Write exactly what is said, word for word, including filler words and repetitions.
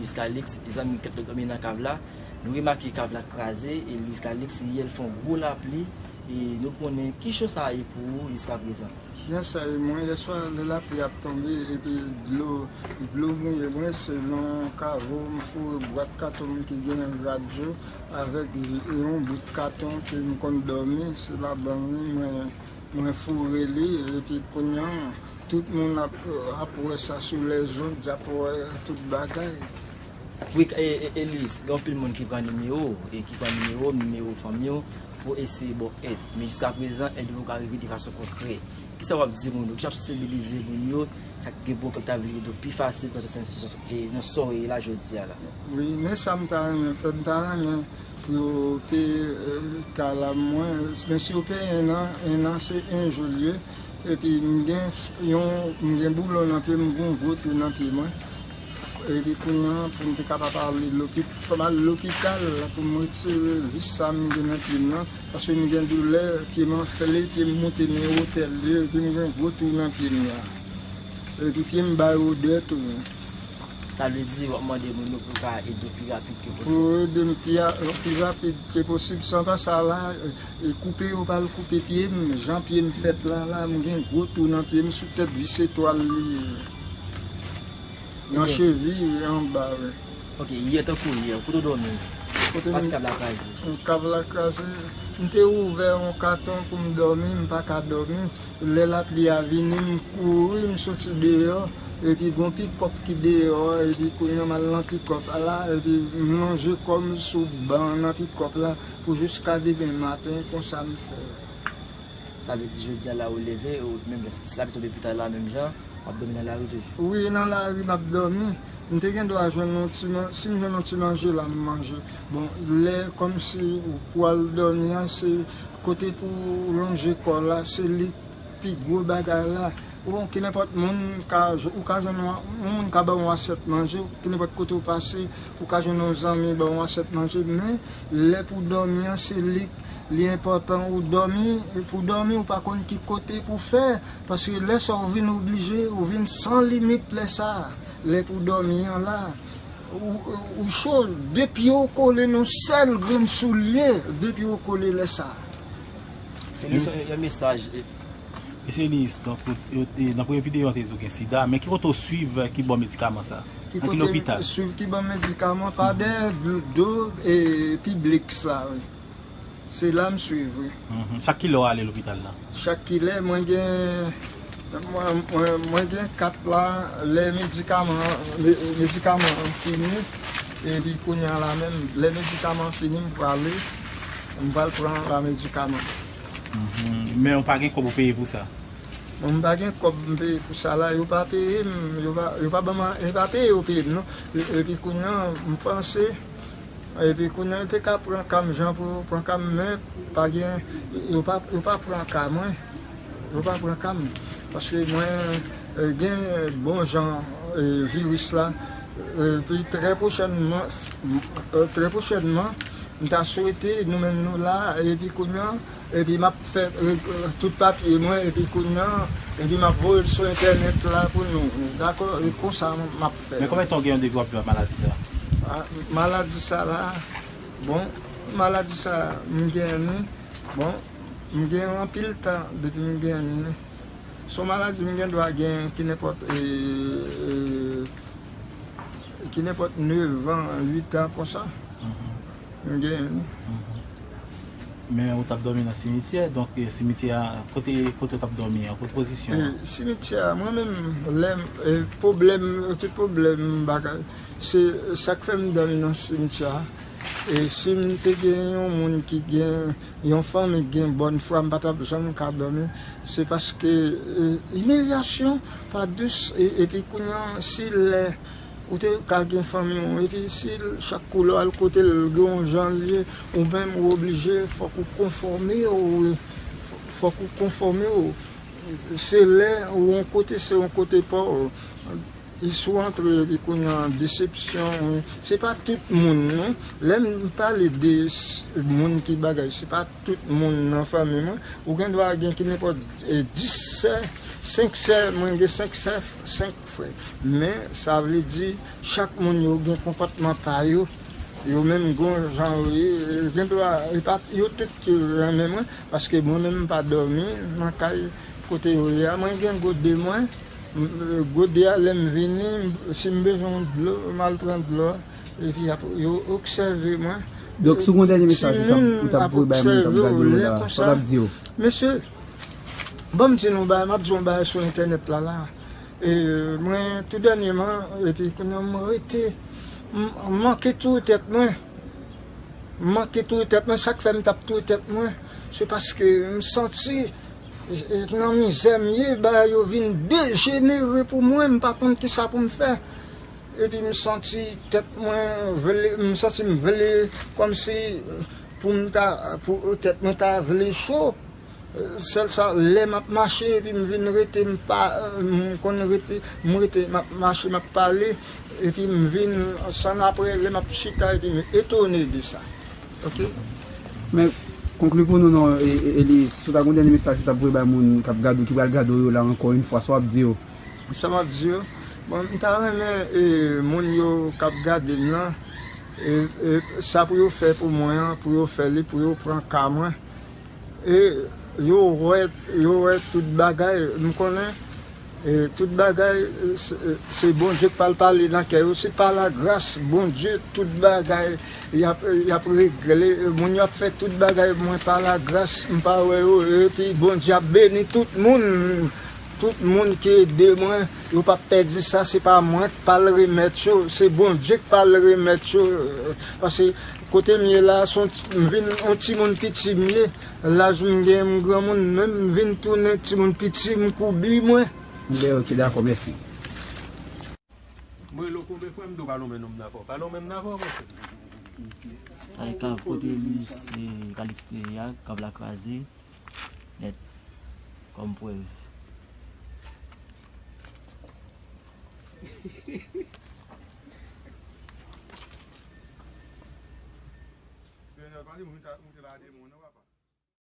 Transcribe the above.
Luis Calix, zanmi k t ap dòmi nan kav la. Nou remake kav la kraze, e Luis Calix, yè l fè yon gwo lapli, e nou konnen ki cho sa ye pou ou jiskaprezan. Jan sa ye, mwen, yèswa, lè lapli ap tonbe, epi dlo, dlo mouye mwen, se nan yon kavo, m foure bwat katon m ki gen radyo, avèk yon bout katon ke m konn dòmi, se ladan li, mwen, mwen foure li, epi kounye a, tout moun ap, ap wè sa sou lèzond, y ap wè tout bagay. Wi, e, e, e Luis, gen anpil moun ki pran nimewo w, e ki pran nimewo w, nimewo fanmi w, pou eseye ba w èd. Men jiskaprezan, èd yo poko rive de fason konkrè. Kisa w ap di moun yo? Kisa w ap sansibilize moun yo? Sa k gen bon k ap ta vle ede w pi fasil nan sitiyasyon, e, nan sa w ye la jodi a la. Wi, men sa m ta renmen fè, m ta renmen pou yo te, e, ta la mwen. Men si yo peye en an, en an se en jou l ye. Epi m gen f-, yon, m gen boulon nan pye m, m gen yon gwo twou nan pye mwen. Epi kounye a, pou m te kapab ale lopi-, fò m al lopital pou m retire vis sa m gen nan pye m nan, paske m gen doulè, pye m anfle, pye m monte men wotè l ye, epi m gen gwo twou nan pye m nan. Epi pye m bay odè tou. Sa vle di, w ap mande moun yo pou yo ka ede w pi rapid ke posib. Pou ede m pi a-, pi rapid ke posib, san pa sa la, e, koupe yo pral koupe pye m, jan pye m fèt la, la, m gen gwo twou nan pye m, sou tèt vis etwal li ye. Nan cheviy, wi, anba, wi. Ok, yè tankou yè, kote w dòmi? Kote m, paske kav la kraze. Kav la kraze. M te ouvè yon katon pou m dòmi, m pa ka dòmi. Lè lapli a vini, m kouri, m soti deyò, epi gon pikòp ki deyò, epi kounye a m al nan pikòp la, epi m lonje kò m sou ban nan pikòp la pou jiska demen maten, konsa m fè. Sa vle di jodi a la ou leve, ou menm lè si lapli tonbe pita la menm jan, w ap dòmi nan lari toujou? Wi, nan lari m ap dòmi. M te gen dwa jwenn yon ti man-, si m jwenn yon ti manje la, m manje. Bon, lè kòmsi ou pou al dòmi an, se kote pou w lonje kò la, se li pi gwo bagay la. Ou, ki nenpòt moun ka, ou ka jwenn yon, yon moun ka ba w yon asyèt manje, ki nenpòt kote w pase, ou ka jwenn yon zanmi ba w yon asyèt manje, men lè pou dòmi an, se li, li enpòtan ou dòmi, pou dòmi ou pa konn ki kote pou fè, paske lè sa w vin oblije, ou vin san limit lè sa, lè pou dòmi an la. Ou, ou cho, de pye w kole nan sèl grenn soulye, de pye w kole lè sa. Fini yon mesaj. Mesye Enis, donk, ou, e, nan premye videyo an te di w gen sida, men ki kote w swiv, e, ki ba w medikaman sa? Nan ki lopital? Swiv ki ba m medikaman, pa dèyè do, e, Publix la, wi. Se la m swiv, wi. Mhm. Chak kilè w ale lopital la? Chak kilè, mwen gen, mwen, mwen, mwen gen kat la, lè medikaman, me-, medikaman an fini, epi kounye a la menm, lè medikaman an fini, m prale, m pral pran la medikaman. Mhm. Men ou pa gen kòb ou peye pou sa? Bon, m pa gen kòb m peye pou sa la, yo pa peye m, yo pa, yo pa ban m, yo pa peye yo peye m, non. E-, epi kounye a, m panse, epi kounye a, yo te ka pran ka m jan pou yo pran ka m, men pa gen, yo pa, yo pa pran ka mwen. Yo pa pran ka m. Paske mwen, e, gen bon jan, e, viris la. Epi trè pwochènman, e, trè pwochènman, m ta swete nou menm nou la, epi kounye a, epi m ap fè, e, tout papye mwen, epi kounye a, epi m ap voye l sou entènèt la pou nou. Dakò? E konsa m ap fè. Men konbyen tan w gen depi w ap viv ak maladi sa? A, maladi sa la, bon, maladi sa, m gen li, bon, m gen anpil tan depi m gen li. Se yon maladi m gen dwa gen ki nenpòt, e, e, ki nenpòt nevan, uit an konsa. Mhm. M gen. Mhm. Men ou t ap dòmi nan simityè, donk, e, simityè a, kote, kote w t ap dòmi an, kote pozisyon an? E, simityè a, mwen menm, lè m, e, pwoblèm, tout pwoblèm, bagay, se sa k fè m dòmi nan simityè a. E si m te gen yon moun ki gen, yon fanmi ki gen bòn fwa, m pa t ap janm ka dòmi. Se paske, e, imilyasyon pa dous, e, epi kounye a, si lè ou te ka gen fanmi w, epi si l, chak kou lè w al kote l, gen yon jan l ye, ou menm ou oblije, fòk ou konfòme w, fò-, fòk ou konfòme w. Se lè ou yon kote, se yon kote pa w. E si w antre, epi kounye a, desepsyon, wi. Se pa tout moun, non. Lè m pale de s-, moun ki bagay, se pa tout moun nan fanmi mwen. Ou gen dwa gen ki nenpòt, e, dis sè, Senk sè, mwen gen senk sè, senk frè. Men, sa vle di, chak moun yo gen konpòtman pa yo. Yo menm gon jan yo ye, gen dwa, e pa yo tout ki renmen mwen, paske mwen menm m pa dòmi nan kay kote yo ye a. Mwen gen gode mwen, m, gode a lè m vini, si m bezwen yon dlo, m al pran dlo, epi ap, yo obsève mwen. Donk, si w gen yon dènye mesaj ou t ap, ou t ap voye bay moun k ap gade w la, sa w t ap di yo? Mesye, ban m di nou bagay, m ap di yon bagay sou entènèt la, la. E, mwen, tou dènyèman, epi kounye a m rete, m, m manke touye tèt mwen. M manke touye tèt mwen, sa k fè m t ap touye tèt mwen, se paske m santi, e, e, nan mizè m ye, bagay yo vin dejenere pou mwen, m pa konn kisa pou m fè. Epi m santi tèt mwen vle, m santi m vle, kòmsi pou m ta, pou tèt mwen ta vle cho. Sèl sa, lè m ap mache, epi m vin rete, m pa, m konn rete, m rete, m ap mache, m ap pale, epi m vin, san apre, lè m ap chita, epi m etone de sa. Oke? Men, konkli pou nou non, e, e, Eli, si w ta gen yon dènye mesaj ou t ap voye bay moun k ap gade w, ki pral gade w yo la ankò yon fwa, sa w ap di yo? Sa m ap di yo? Bon, m ta renmen, e, moun yo k ap gade m nan, e, e, sa pou yo fè pou mwen an, pou yo fè li, pou yo pran ka mwen. E yo wè, yo wè tout bagay, m konnen, e tout bagay, e, se, e, se Bondye k pral pale nan kè yo. Se pa lagras Bondye, tout bagay, y ap, y ap regle. Moun yo ap fè tout bagay, mwen pa lagras, m pa wè yo. Epi Bondye ap beni tout moun. Tout moun ki ede mwen, yo p ap pèdi sa, se pa mwen k pral remèt yo, se Bondye k pral remèt yo. Paske kote m ye la, se yon ti, m vin yon timoun piti m ye. Laj m gen, m granmoun, menm m vin tounen timoun piti, m koubi mwen. Byen, oke, dakò, mèsi. Mwen, lo konbe frè m, do pa lonmen non m nan fò. Pa lonmen m nan fò, mwen. Sa e ka kote Lis, e, Calixte a, k ap la kraze. Nèt. Kòm prèv. Senyè, pa di mwen ta, mwen te la de moun, non, papa.